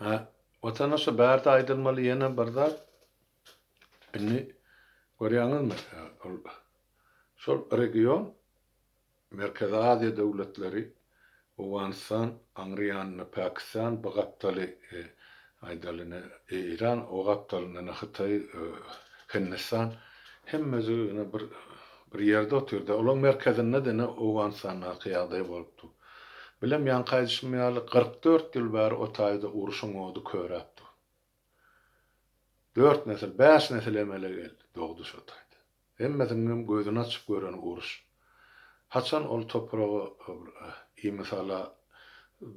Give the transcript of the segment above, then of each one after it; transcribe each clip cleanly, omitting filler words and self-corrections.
Hä, watandaşlar bärde aýdylmaly ýene bir zat, indi görýäňizmi, ol şol region Merkezi Aziýa döwletleri, Owganystan, aňry ýanynda Pakistan, bu gapdaly aýdaly ine Eýran, o gapdalynda ine Hytaý, Hindistan, hemmejigi ine bir bir ýerde otyrda. Olaň merkezinde-de ine Owganystandaky ýagdaý bolup dur. Bilem ýaňky aýdyşym ýaly 44 ýyl bäri o taýda urşuň ody köräp dur. Dört nesil, bäş nesil emele geldi, dogdy şo taýda. Hemmesiniňem gözüni açyp göreni uruş. Haçan ol topraga bir imisala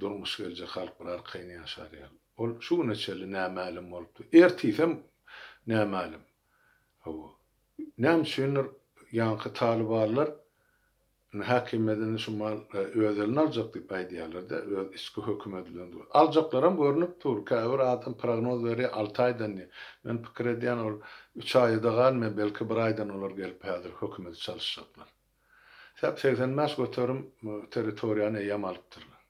durmuş geljek halk bir arkaýyn ýaşar ýaly. Ol şu güne çenli nämälim bolup dur. Ertisem nämälim. Hawa. Näme üçindir ýaňky talybanlar Indi häkimiýet şu mal öz eline aljak diýip aýdýarlar-da, öz içki hökümeti bilen dur. Aljaklaram görnüp dur. Käbir adam prognoz berýär alty aýdan diýip. Men pikir edýän ol üç aýa-da galmaýar, belki bir aýdan olar gelip häzir hökümeti çalyşjaklar. Sebäp 85% territoriýany eýýäm alypdyrlar.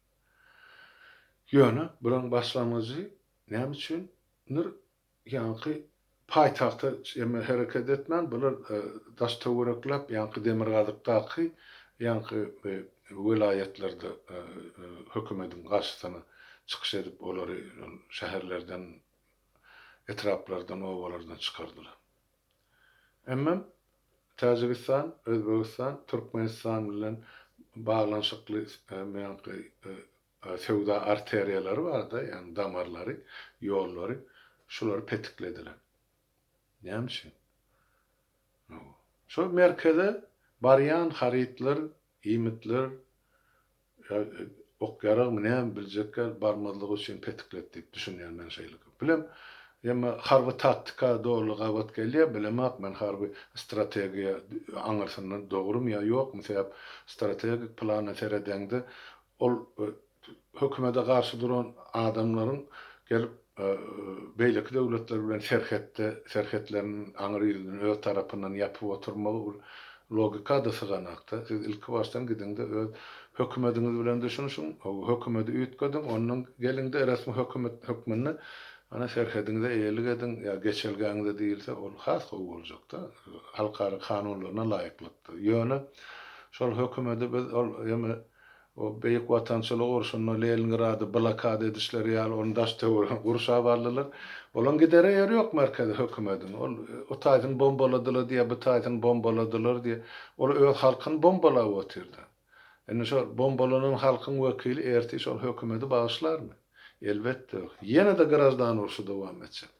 Ýöne bularyň başlangyjy näme üçindir ýaňky paýtagta eme hereket etmän, bular daş-töwerekläp ýaňky demirgazykdaky ýaňky welaýatlarda hökümediň garşysyna çykyş edip, olary şäherlerden, etraplardan, obalardan çykardylar. Emmem Täjigistan, Özbegistan, Türkmenistan bilen baglanyşykly ýaňky söwda arteriýalary bar-da, ýagny damarlary, ýollary, şulary petiklediler. Näme üçin? Şol merkeze barýan harytlar, iýmitler, ok-ýaragmy näme biljek ýaly barmazlygy üçin petikledi diýip düşünýän men şeýle. Bilem, emma harby taktika doly gabat gelýär, bilemok men harby strategiýa aňyrsyndan dogrumy ýa ýokmy, sebäp strategik plana seredeňde Ol hökümete garşy duran adamlaryň gelip beýleki döwletler bilen serhetde, serhetleriniň aňry ýüzüni öz tarapyndan ýapyp oturmagy bir logika-da syganakda. Siz ilki başdan gidiňde öz hökümediňiz bilen düşünişiň, hökümedi üýtgediň, ondan geliňde resmi hökümet hökmünde ana serhediňize eýelik ediň ýa geçelgäňize diýilse ol has gowy boljakda, halkara kanunlaryna laýyklykda. Ýöne şol hökümedi biz ol ýeme O Beýik Watançylyk urşunda Leningrady blokada edişleri ýaly ony daş-töweregini gurşap aldylar. Olaň gidere ýeri ýok merkezi hökümediň. Ol o taýsyny bombaladylar diýýär, bu taýsyny bombaladylar diýýär. Ol öz halkyny bombalap otyrda. Indi şol bombalanan halkyň wekili ertir şol hökümedi bagyşlarmy? Elbetde ýok. Ýene-de graždan urşy dowam etjek.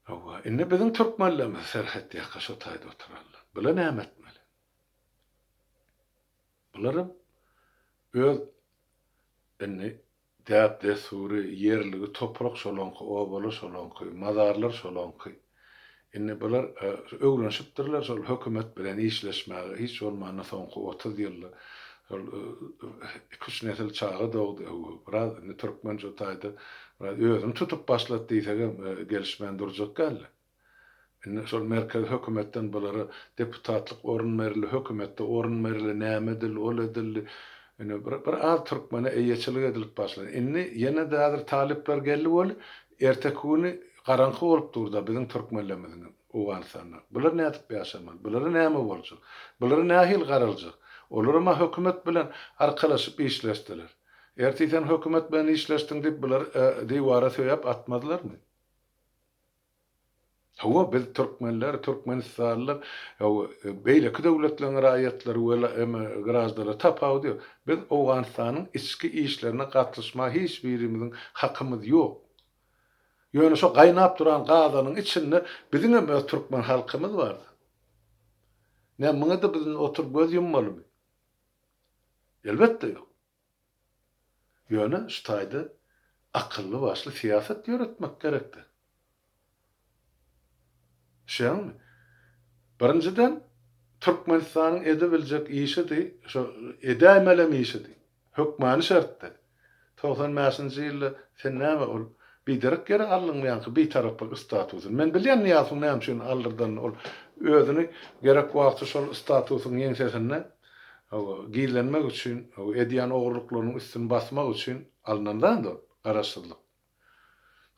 Hawa, indi biziň türkmenlerimiz serhet ýaka şo taýda oturanlar. Bular näme etmeli? Bularam öz indi däp-dessury, ýerligi, toprak şolaňky, obalar şolaňky, mazarlar şolaňky. Indi bular öwrenişipdirler şol hökümet bilen işleşmäge, hiç bolmanda soňky 30 ýylda şol iki-üç nesil çaga dogdy. Biraz indi türkmen şu taýda biraz özüni tutup başlady diýsegem gelişmän durjak däldi. Indi şol merkezi hökümetden bulara deputatlyk orun berildi, hökümetde orun berildi, näme edildi, ol edildi. Indi bir, bir az türkmene eýeçilik edilip başlandy. Indi ýene-de häzir talyplar geldi weli, erteki güni garaňky bolup dur-da biziň türkmenlerimiziň Owganystanda. Bular nädip ýaşamaly? Bulara näme boljak? Bulara nähili garaljak? Olaram-a hökümet bilen arkalaşyp işleşdiler. Ertir sen hökümet bilen işleşdiň diýip bulary diwara söýäp atmazlarmy? Hawa, biz türkmenler, türkmenistanlylar, hawa, beýleki döwletleriň raýatlary we graždanlary tapawudy ýok. Biz Owganystanyň içki işlerine gatlyşmaga hiç birimiziň hakymyz ýok. Ýöne şo gaýnap duran gazanyň içinde biziňem öz türkmen halkymyz bar. Näme, muňa-da biz indi oturyp göz ýummalymy? Elbetde ýok. Ýöne şu taýda akylly-başly syýasat ýöretmek gerekdi. Düşýäňmi? Birinjiden, Türkmenistanyň edebiljek işidi, şo edäýmelem işidi. Hökmany şertde. 95-nji ýylda sen näme ol biderek ýere aldyňmy ýaňky bitaraplyk statusyny? Men bilýän Nyýazowyň näme üçin aldyrdanny ol özüni gerek wagty şol statusyň ýeňsesinde Hawa, gizlenmek üçin, hawa, edýän ogurlyklarynyň üstüni basmak üçin alnan zat ol. Garaşsyzlyk.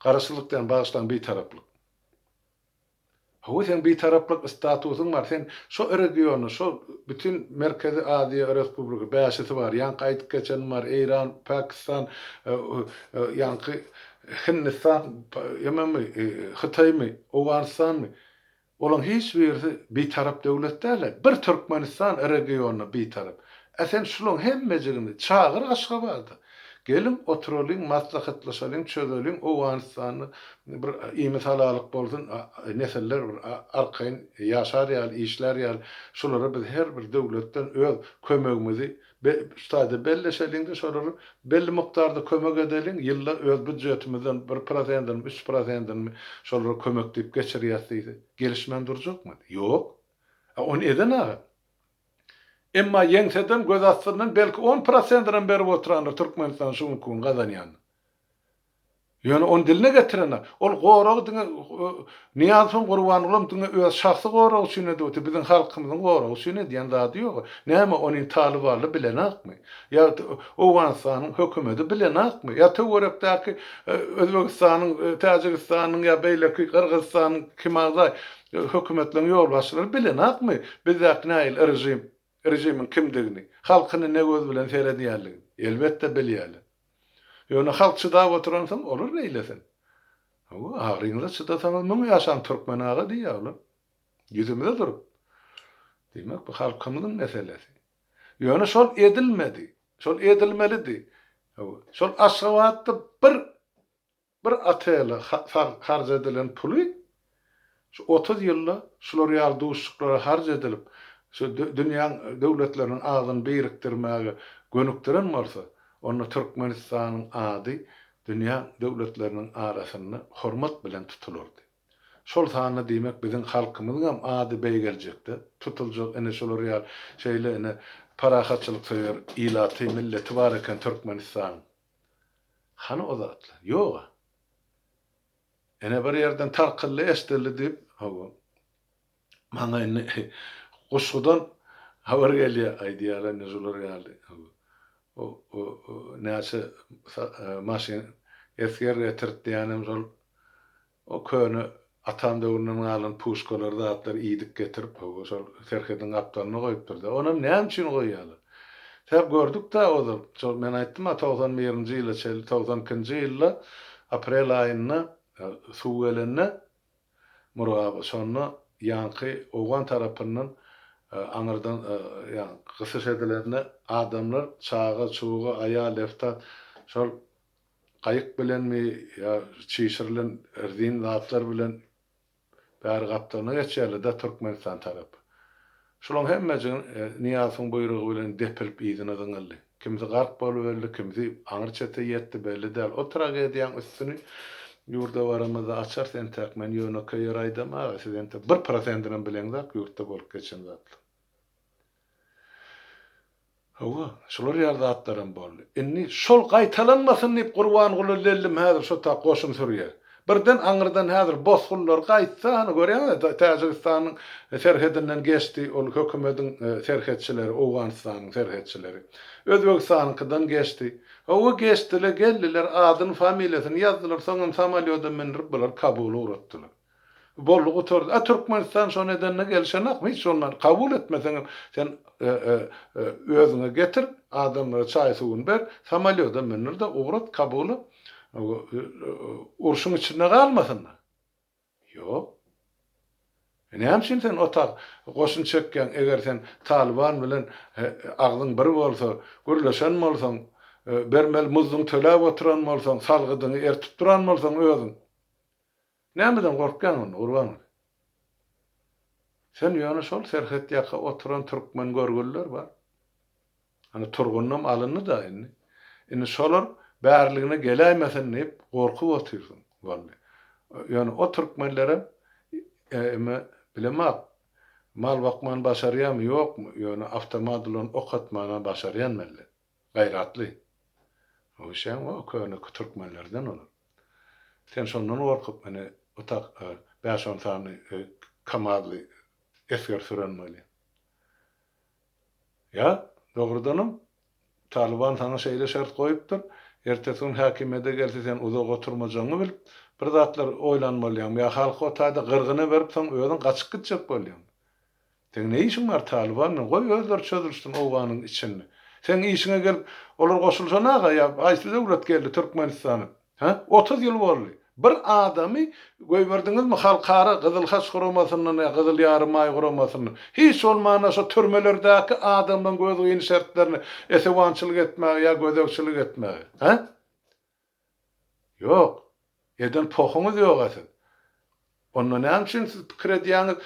Garaşsyzlyk diýen bagyşlaň Bitaraplyk. Hawa seň Bitaraplyk statusyň bar. Sen şo regionda şo bütin Merkezi Aziýa respublika bäşisi bar. Ýaňky aýdyp geçenim bar. Eýran, Pakistan, ýaňky Hindistan, ememi, Hytaýmy, Owganystanmy? Olaň hiç birisi bitarap döwlet däl-ä. Bir Türkmenistan regionda bitarap. Ä sen şulaň hemmejigini çagyr Aşgabada. Geliň oturalyň, maslahatlaşalyň, çözeliň, Owganystanda bir imisalalyk bolsun, nesiller bir arkaýyn ýaşar ýaly, işlär ýaly, şulara biz her bir döwletden öz kömegimizi Şu taýda belleşeliň-de, şolara belli mukdarda kömek edeliň, ýylda öz býudjetimizden bir prosentini, üç prosentini şolara kömek diýip geçirýäs diýse, gelişmän durjakmy? Ýok. A ony eden aga. Emma ýeňseden, göz astyndan belki on prosentinem berip oturandyr Türkmenistan şu günki gün gazanýanyny. Ýöne ony diline getirenok. Ol goragy diňe Nyýazowyň Gurbangulam diňe öz şahsy goragy üçin edip otyr, biziň halkymyzyň goragy üçin edýän zady ýok. Näme ony talybanlar bilenakmy? Ýa Owganystanyň hökümeti bilenakmy? Ýa töwerekdäki Özbegistanyň, Täjigistanyň ýa beýleki Gyrgyzystanyň kim agzaý hökümetleriň ýolbaşçylary bilenakmy bizdäki nähili režim, režimiň kimdigini, halkyny ne göz bilen seredýänligini? Elbetde bilýärler. Ýöne halk çydap oturansoň olar neýlesin? Hawa, agryňyza çydasaňyz müň ýaşaň türkmen aga diýýär olar. Ýüzümize durup. Diýmek bu halkymyzyň meselesi. Ýöne şol edilmedi. Şol edilmelidi. Hawa, şol Aşgabatda bir Bir otele harç edilen puly şu 30 ýylda şular ýaly duşuşyklara harç edilip, şu dünýäň döwletleriniň agzyny birikdirmäge gönükdiren bolsa, onda Türkmenistanyň ady dünýäň döwletleriniň arasynda hormat bilen tutulardy. Şol sanda diýmek biziň halkymyzyňam ady beýgeljekde tutuljak ine şular ýaly şeýle ine parahatçylyksöýer ilaty, milleti bar eken Türkmenistanyň. Hany o zatlar? Ýog-a. Ene bir ýerden tarkyldy eşdildi diýip, hawa, maňa indi Guşgudan habar gelýär, aýdýarlar indi şular ýaly, hawa, o, o, näçe maşyn esger getirt diýýänem şol O köne atam döwründen galan puşkalary zatlary iýdik getirip hawa şol serhediň gapdalyna goýupdyrda. Onam näme üçin goýýarlar? Sebäp gördük-dä ozal, şol men aýtdym-a 91-nji ýyla çenli, 92-nji ýylda aprel aýynda suw gelende Murgaba şonda ýaňky owgan tarapyndan aňyrdan ýaňky gysyş edilende adamlar çaga, çuga, aýal, eftat şol Gaýyk bilenmi ýa çişirilen rezin zatlar bilen bäri gapdalyna geçýärler-dä Türkmenistan tarapa. Şulaň hemmejigini Nyýazowyň buýrugy bilen depilip yzyna zyňyldy. Kimsi gark bolup öldi, kimsi aňry çete ýetdi, belli däl. O tragediýaň üstüni ýurda baramyzda açarys entäk. Men ýönekeý ýer aýdam-aga, siz entek bir prosentinem bileňzok ýurtda bolup geçen zatlaryň. Hawa, şular ýaly zatlaram boldy. Indi şol gaýtalanmasyn diýip Gurbanguly lellim häzir şo tak goşun sürýär. Birden aňyrdan häzir bosgunlar gaýtsa, hany görýäňiz-ä, Täjigistanyň serhedinden geçdi ol hökümediň serhetçileri, Owganystanyň serhetçileri. Özbegistanyňkydan geçdi. Hawa, geçdiler, geldiler, adyny, familiýasyny ýazdylar, soňam samolýoda mündürip bulary Kabula ugratdylar. Boldy gutardy. A Türkmenistan şony edende gelişenokmy hiç bolman kabul etmeseňem sen özüňe getir adamlara çaý suwuny ber samolýoda mündürde ugrat Kabula urşuň içinde galmasynlar. Ýok. Näme üçin sen otag goşun çekýäň eger sen Talyban bilen agzyň bir bolsa gürleşen bolsaň bermeli muzduňy töläp oturan bolsaň salgydyňy ertip duran bolsaň özüň. Nämeden gorkýaň onda, Gurbanguly? Sen ýöne şol serhet ýaka oturan türkmen görgüliler bar. Hany Turgundam alyndy-da indi. Indi şolar bärligine geläýmesin diýip gorkup otyrsyň, boldy. Ýöne o türkmenlerem eme bilemok, mal bakmany başarýarmy, ýokmy, ýöne awtomat bilen ok atmany başarýan belli. Gaýratly. Öwüşýäň o köneki türkmenlerden olar. Sen şondan gorkup meni otak bäş-on sany kamazly esger süren bolýaň. Ýa, dogrudanam, Talyban saňa şeýle şert goýupdyr. Ertesi gün häkimiýete gelse sen uzak oturmajagyňy bilip, bir zatlar oýlanmalyňmy ýa halky o taýda gyrgyna berip soň özüň gaçyp gitjek bolýaňmy? Seň ne işiň bar Talyban bilen? Goý özleri çözülsin Owganyň içinde. Seň işiňe gelip olar goşulşanaga ýa haýsy döwlet geldi Türkmenistana? Hä? 30 ýyl boldy. Bir adamy goýberdiňizmi Halkara Gyzyl Haç guramasyndan ýa Gyzyl Ýarymaý guramasyndan? Hiç bolmanda şo türmelerdäki adamlaryň gözgyny şertlerine esewançylyk etmäge ýa gözegçilik etmäge. Hä? Ýok. Eden pohuňyz ýog-a siz. Onda näme üçin siz pikir edýäňiz,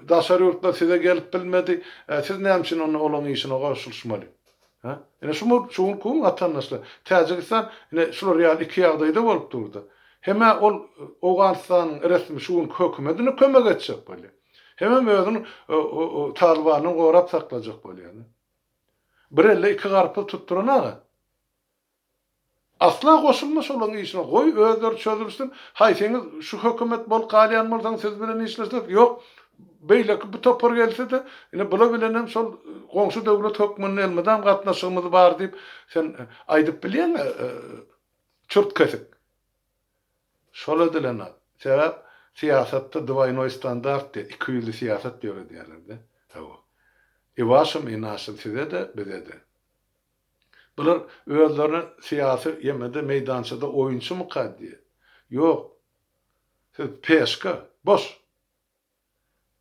daşary ýurtlar size gelip bilmedi, siz näme üçin onda olaň işine goşulyşmaly? Hä? Ine şu şu günki gün watandaşlar, Täjigistan ine şular ýaly iki ýagdaýda bolup durdy. Hem-ä ol Owganystanyň resmi şu günki hökümetine kömek etjek bolýar. Hemem özüni Talybandan gorap saklajak bolýar. Bir elde iki garpyz tutduran aga. Asla goşulma şolaň işine goý özleri çözülsin haýsyňyz şu hökümet bolup galýan bolsaň siz bilen işleşsek ýok beýleki bu topar gelsede ine bula bilenem şol goňşy döwlet hökmünde elmydam gatnaşygymyz bar diýip sen aýdyp bilýäňä çürt kesik şol edilen zat sebäp syýasatda dwaýnoý standart diýe ikiýüzli syýasat ýöredýärlerde hawa i waşym i naşym sizede bizede. Bular özlerine syýasy ýemede meýdançada oýunçymyka diýýär. Ýok. Siz peşka, boş.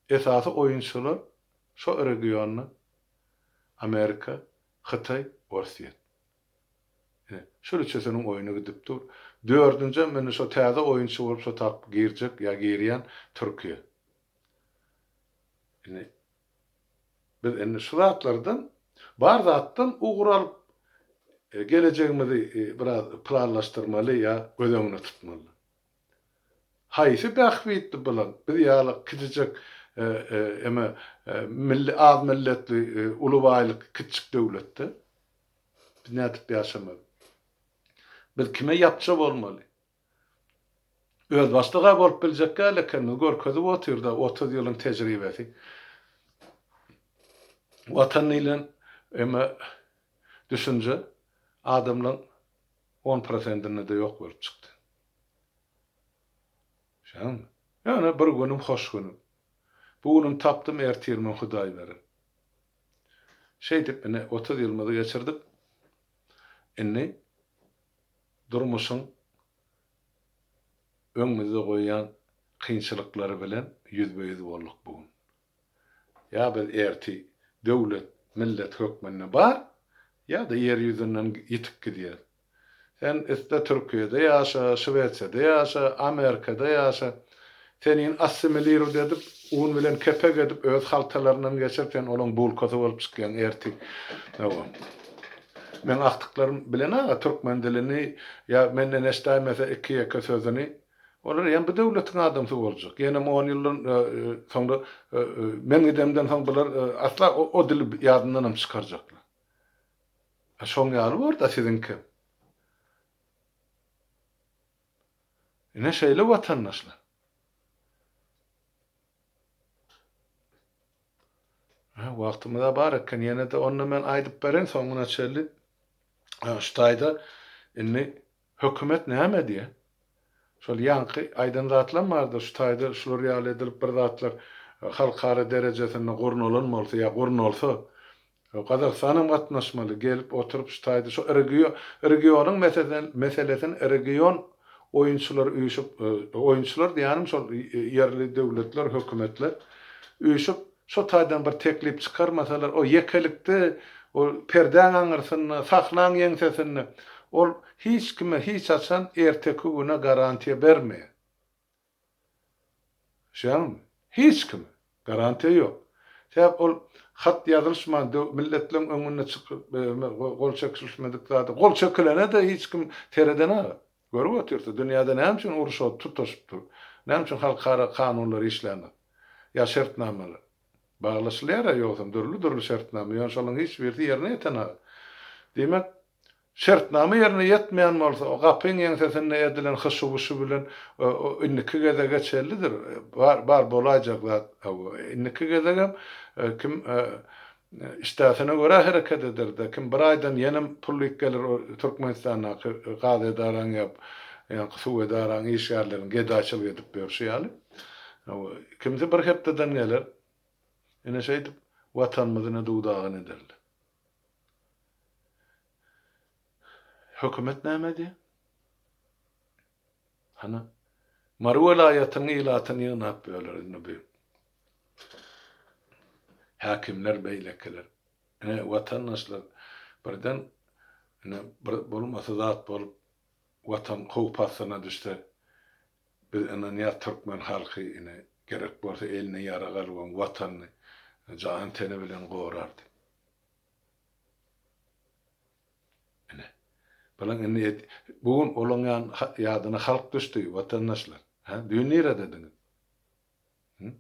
Esasy oýunçylar şo regionda Amerika, Hytaý, Orsýet. Ine, şol üçüsiniň oýny gidip dur. Dördünjem indi şo täze oýunçy bolup şo tap girjek ýa girýän Türkiýe. Indi Biz indi şu zatlardan, bar zatdan ugur alyp, gelejegimizi biraz planlaşdyrmaly ýa göz öňünde tutmaly. Haýsy bähbitli bular biz ýaly kiçijek eme milli az milletli uly baýlyk kiçjik döwletde biz nädip ýaşamaly? Biz kime ýapja bolmaly? Özbaşdak-a bolup biljek däl ekenimizi görkezip otyr-da 30 ýylyň tejribesi. Watan diýlen eme düşünje adamlaň on prosentinde-de ýok bolup çykdy. Şeňmi? Ýöne bir günüm hoş günüm. Bu günüm tapdym, ertirimi Hudaý berer. Şeýdip ine 30 ýylymyzy geçirdik. Indi durmuşyň öňümizde goýýan kynçylyklary bilen ýüzbe-ýüz bolduk bu gün. Ýa biz erti döwlet, millet hökmünde bar, ýa-da ýer ýüzünden ýitip gidýäs. Sen isle Türkiýede ýaşa, Şwesiýada ýaşa, Amerikada ýaşa, Senin assimilirowt edip, un bilen kepek edip öz haltalaryndan geçirip sen olaň bulkasy bolup çykýaň ertir. Hawa. Meň agtyklarym bilen aga türkmen dilini ýa menden eşdäýmese iki-ýeke sözüni, olar ýa bu döwletiň adamsy boljak. Ýenem on ýyldan soňra men gidemden soň bular asla o dili ýadyndanam çykarjaklar. A şoň ýaly borda siziňkem. Ine şeýle watandaşlar. Hä, wagtymyz-a bar eken, ýene-de onda men aýdyp bereýin soňuna çenli. Şu taýda indi hökümet näme edýär? Şol ýaňky aýdan zatlam bardy, şu taýda şular ýaly edilip bir zatlar halkara derejesinde gurnalan bolsa ýa gurnalsa, Gazagystanam gatnaşmaly, gelip oturyp şu taýda şu regionyň meselesini region oýunçylary üýşüp, oýunçylar diýýänim şol ýerli döwletler, hökümetler üýşüp şo taýdan bir teklip çykarmasalar, o ýekelikde, o perdäň aňyrsynda, sahnaň ýeňsesinde ol hiç kime hiç haçan erteki güne garantiýa bermeýär. Düşýäňmi? Hiç kime. Garantiýa ýok. Sebäp ol hat ýazylyşman döw milletleň öňünde çykyp gol çekişilmedik zada gol çekilene-de hiç kim seredenok. Görüp otyrys, dünýäde näme üçin uruş ot tutaşyp dur? Näme üçin halkara kanunlar işlänok? Ýa şertnamalar? Baglaşylýar-a ýogsam dürli-dürli şertnama, ýöne şolaryň hiç birisi ýerine ýetenok. Diýmek, Şertnama ýerine ýetmeýän bolsa, o gapyň ýeňsesinde edilen hyşy-wyşy bilen indiki gezege çenlidir, bar, bar bolaýjak zat. Hawa, indiki gezegem kim Işdäsine görä hereket eder-de, kim bir aýdan ýenem pullyk geler o Türkmenistandaky gaz edaraň ýa ýaňky suw edaraň işgärleriniň gedaýçylyk edip ýörşi ýaly. Kimsi bir hepdeden geler. Ine şeýdip Watanymyzy ine duw-dagyn ederler. Hökümet näme edýär? Hany, Mary welaýatynyň ilatyny ýygnap ýörler indi bu häkimler beýlekiler. Ine watandaşlar birden ine bir bolmasy zat bolup watan howp astyna düşse biz ynanýas türkmen halky ine gerek bolsa eline ýarag alybam watanyny jan teni bilen gorar diýip. Ine. Bulaň indi et, bu gün olaň ýan ýadyna halk düşdi, watandaşlar. Hä? Düýn niredediňiz? Hü?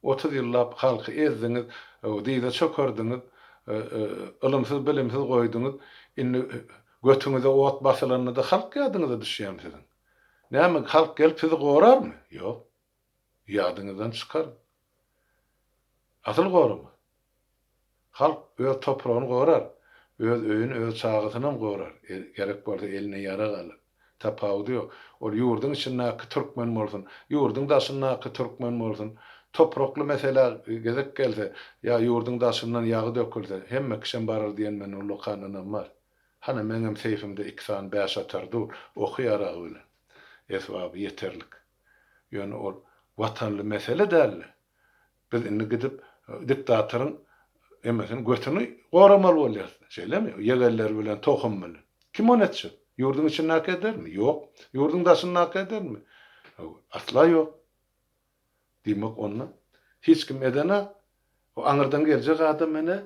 30 ýyllap halky ezdiňiz, dyza çökerdiňiz, ylymsyz, bilimsiz goýduňyz. Indi götüňize ot basylanda-da halk ýadyňyza düşýärmi siziň? Näme, halk gelip sizi gorarmy? Ýok. Ýadyňyzdan çykaryň. Asyl goramaz. Halk öz topragyny gorar, öz öýüni, öz çagasynam gorar, gerek bolsa eline ýarag alar. Tapawudy ýok. Ol ýurduň içindäki türkmen bolsun, ýurduň daşyndaky türkmen bolsun, toprakly meselä gezek gelse, ýa ýurduň daşyndan ýagy dökülse, hemme kişem barar diýen mende ullakan ynam bar. Hany meňem seýfimde iki sany bäşatar dur, oky-ýaragy bilen. Esbaby ýeterlik. Ýöne ol watanly mesele däldi. Biz indi gidip diktatoryň emesini götüni goramaly bolýas. Şeýlemi? Ýegenleri bilen, tohum bilen. Kim ony etjek? Ýurduň içindäki edermi? Ýok. Ýurduň daşyndaky edermi? Asla ýok. Diýmek onda hiç kim edenak. O aňyrdan geljek adam ene,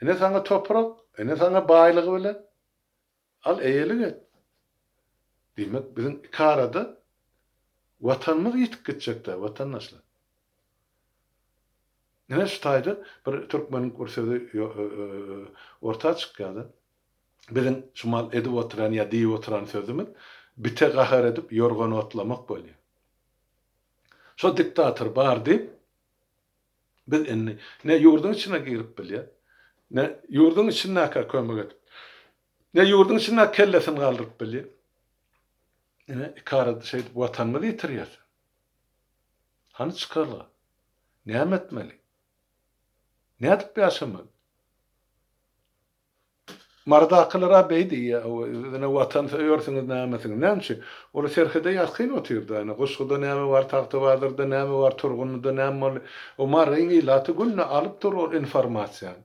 ine saňa toprak, ine saňa baýlygy bilen. Al, eýelik et. Diýmek, biziň ikarada Watanymyz ýitip gitjek-dä, watandaşlar. Ine, şu taýda bir türkmeniň bir sözi orta çykýar-da. Biziň şu mal edip oturan ýa diýip oturan sözümiz bite gahar edip ýorgan otlamak bolýar. Şo diktator bar diýip, Biz indi ne ýurduň içine girip bilýär, ne ýurduň içindäkä kömek edip, ne ýurduň içindäki kellesini galdyryp bilýär. Ine, iki arada şeýdip watanymyzy ýitirýäs. Hany çykalga? Näme etmeli? Nädip ýaşamaly? Marydakylar-a beý diýýär, hawa, ine Watan söýersiňiz nämesiňiz. Näme üçin? Olar serhede ýakyn otyrda, ine Guşguda näme bar, Tagtabazarda näme bar, Turgunlyda näme boldy. O Maryň ilaty günde alyp dur ol informasiýany.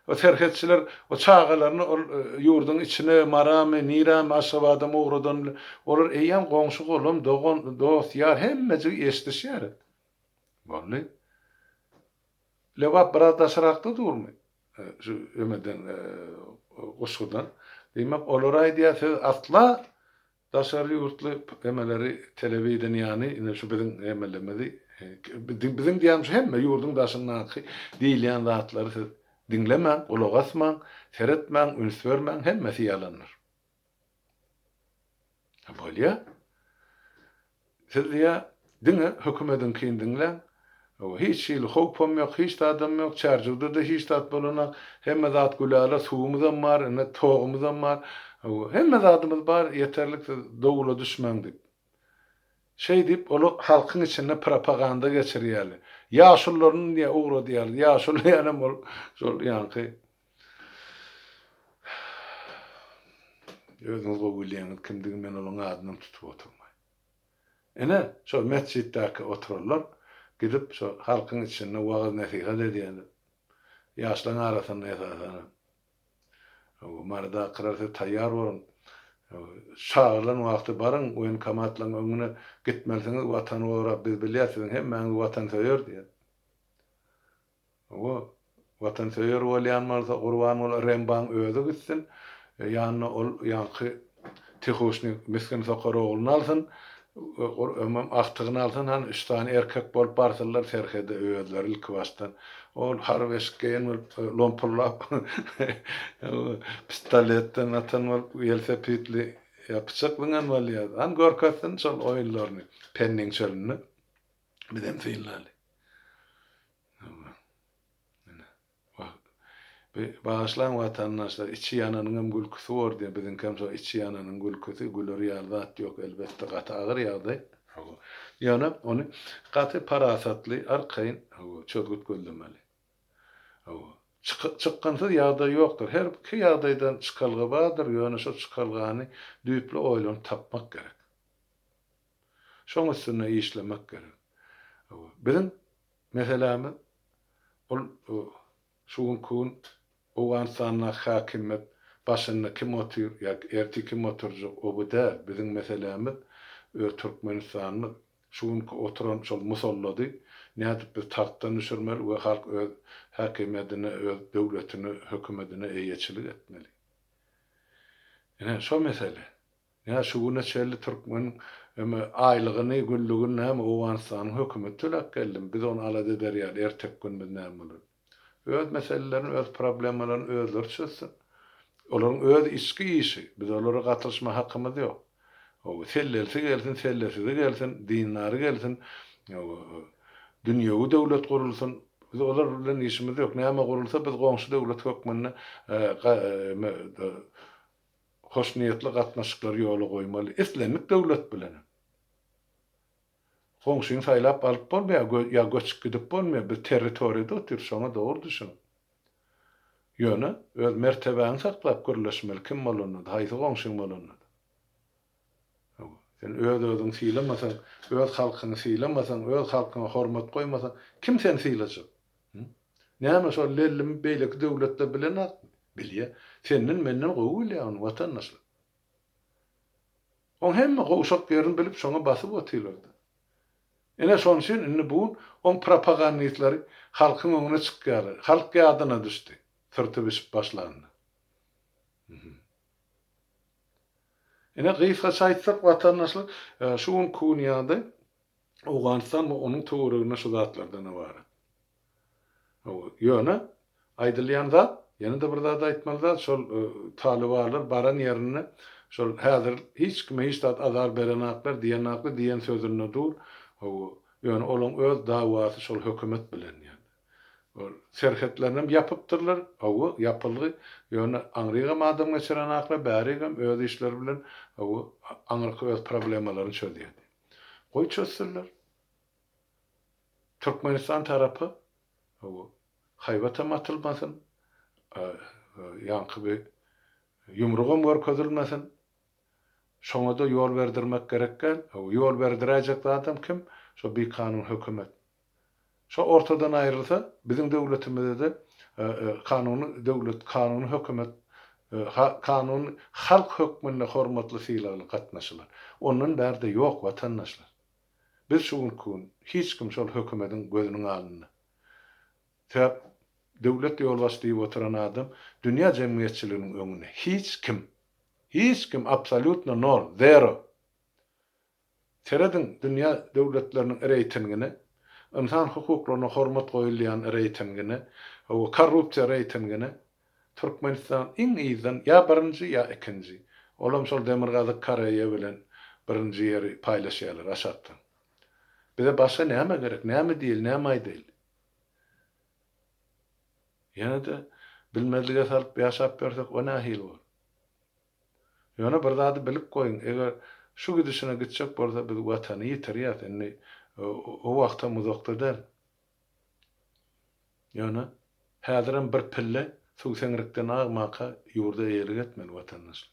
O serhetçiler o çagalaryny ol ýurduň içine, Maramy, nirämi, Aşgabadamy ugradan bilen, olar eýýäm goňşy-golam, dogan, dost, ýar hemmejigi eşidişýär. Boldy. Lebap biraz daşrakda durmy? Şu emeden goşgudan. Diýmek, olar aýdýar, siz asla daşary ýurtly emeleri, telewideniýany, ine şu biziň emelerimizi, biziň diýýänim şu hemme ýurduň daşyndaky diýilýän zatlary siz diňlemäň, gulak asmaň, seretmäň, üns bermäň, hemmesi ýalandyr. Bolýa. Siz diýýä, diňe hökümediňkini diňläň. Hiç hili howpam ýok, hiç zadam ýok, Çärjewde-de hiç zat bolanok. Hemme zat gülala, suwumyzam bar, ine togumyzam bar. Hemme zadymyz bar, ýeterlik siz dowula düşmäň diýip. Şeý diýip, olar halkyň içinde propaganda geçirýärler. Ýaşulularyny diýýä ugradýarlar. Ýaşuly diýýänem ol şol ýaňky Özüňiz gowy bilýäňiz kimdigini men olaň adynam tutup oturmaýyn. Ine, şol metjitdäki oturanlar gidip şo halkyň içinde wagyz-nesihat edýärler. Ýaşlaň arasynda esasanam. Hawa, Marydakylar siz taýýar boluň. Çagyrylan wagty baryň woýenkomatlaryň öňüne gitmelisiňiz watany gorap biz bilýäs siziň hemmäňiz watansöýer diýýär. Hawa, watansöýer bolýan bolsa Gurbanguly Rembaň özi gitsin, ýanyna ol ýaňky tihuşnik misgin sokar ogluny alsyn, ömem agtygyny alsyn, hany üç sany erkek bolup barsynlar serhede özleri ilki başdan. Ol harby eşik geýen bolup lompullap pistoletden atan bolup welsepidli ýa pyçak zyňan bolýar. Hany görkezsin şol oýunlaryny Penniň çölünde. Bizem synlaly. Bi, bagyşlaň watandaşlar, içi ýananyňam gülküsi bor diýýär, biziňkem şo içi ýananyň gülküsi, güler ýaly zat ýok, elbetde gaty agyr ýagdaý. Hawa. Ýöne ony gaty parasatly, arkaýyn, hawa, çözgüt gözlemeli. Hawa. Çykgynsyz ýagdaý ýokdur. Her iki ýagdaýdan çykalga bardyr, ýöne şo çykalgany düýpli oýlanyp tapmak gerek. Şoň üstünde işlemek gerek. Hawa. Biziň meselämiz ol şu günki gün Owganystandaky häkimiýet başynda kim otyr ýa ertir kim oturjak o bu däl. Biziň meselämiz öz Türkmenistanymyz. Şu günki oturan şol musallady nädip biz tagtdan düşürmeli we halk öz häkimiýedine, öz döwletine, hökümedine eýeçilik etmeli. Ine, şo mesele. Ýa şu güne çenli türkmeniň eme aýlygyny, günlügini näme Owganystanyň hökümeti töläp geldimi? Biz ony alada eder ýaly erteki günümiz näme bolar? Öz meselelerini, öz problemalaryny özleri çözsün. Olaryň öz içki işi, biz olara gatylyşma hakymyz ýok. Hawa, sellelisi gelsin, sellesizi gelsin, dindary gelsin, hawa, dünýewi döwlet gurulsyn, biz olar bilen işimiz ýok. Näme gurulsa biz goňşy döwlet hökmünde eme hoşniýetli gatnaşyklary ýola goýmaly, islendik döwlet bilenem. Goňşyňy saýlap alyp bolmaýar, ýa göçüp gidip bolmaýar, biz territoriýada otyrys, şoňa dogry düşüniň. Ýöne öz mertebäňi saklap gürleşmeli, kim bolanda-da, haýsy goňşyň bolanda-da. Hawa, sen öz-özüňi sylamasaň, öz halkyňy sylamasaň, öz halkyňa hormat goýmasaň, kim seni sylajak? Näme şol lellimi beýleki döwletler bilenakmy? Bilýär. Senden, menden gowy bilýär ony watandaşlar. Oň hemme gowşak ýerini bilip şoňa basyp otyrlarda. Ine şoň üçin indi bu gün oň propagandistleri halkyň öňüne çykýarlar. Halk ýadyna düşdi. Syrty bişip başlanda. Ine gysgaça aýtsak watandaşlar şu günki gün ýagdaý Owganystan we onuň töwereginde şu zatlardan ybarat. Hawa, ýöne aýdylýan zat, ýene-de bir zat aýtmaly zat, şol talybarlar baran ýerinde şol häzir hiç kime hiç zat azar berenaklar, diýenaklar diýen sözünde dur. Hawa, ýöne olaň öz dawasy şol hökümet bilen ýöne. Ol serhetlerinem ýapypdyrlar, hawa, ýapylgy, ýöne aňrygam adam geçirenaklar, bärigem öz işleri bilen, hawa, aňyrky öz problemalaryny çözýärdi. Goý çözsünler. Türkmenistan tarapy hawa haýbatam atylmasyn, ýaňky bir ýumrugam görkezilmesin. Şoňa-da ýol berdirmek gerek däl. Hawa, ýol berdiräýjek zadam kim? Şo bikanun hökümet. Şo ortadan aýrylsa, biziň döwletimizde-de kanuny döwlet, kanuny hökümet, kanuny halk hökmünde hormatly sylagly gatnaşylar. Ondan bärde ýok watandaşlar. Biz şu günki gün hiç kim şol hökümediň gözüniň alnynda. Sebäp döwlet ýolbaşçy diýip oturan adam dünýä jemgyýetçiliginiň öňünde hiç kim. Hiç kim absolýutno nol, zero. Serediň dünýä döwletleriniň reýtingine, ynsan hukuklaryna hormat goýulýan reýtingine, hawa korrupsiýa reýtingine Türkmenistan iň yzdan ýa birinji ýa ikinji. Olam şol Demirgazyk Koreýa bilen birinji ýeri paýlaşýarlar aşakdan. Bize başga näme gerek, näme diýeli, näme aýdaýly? Ýene-de bilmezlige salyp ýaşap ýörsek o nähili bolar? Ýöne bir zady bilip goýuň, eger şu gidişine gitjek bolsa biz Watany ýitirýäs, indi o wagtam uzakda däl. Ýöne häzirem bir pille suw seňrikden agmaka ýurda eýelik etmeli watandaşlar.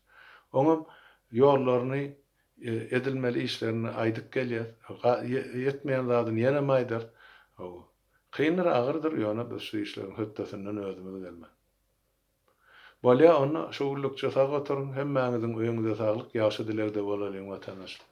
Oňam ýollaryny, edilmeli işlerini aýdyp gelýäs. Ýetmeýän zadyny ýenem aýdarys. Hawa. Kyndyr, agyrdyr, ýöne biz şu işleriň hötdesinden özümiz gelmeli. Bolýa onda şu günlükçe sag oturyň hemmäňiziň öýüňize saglyk ýagşy dilegde bolalyň watandaşlar.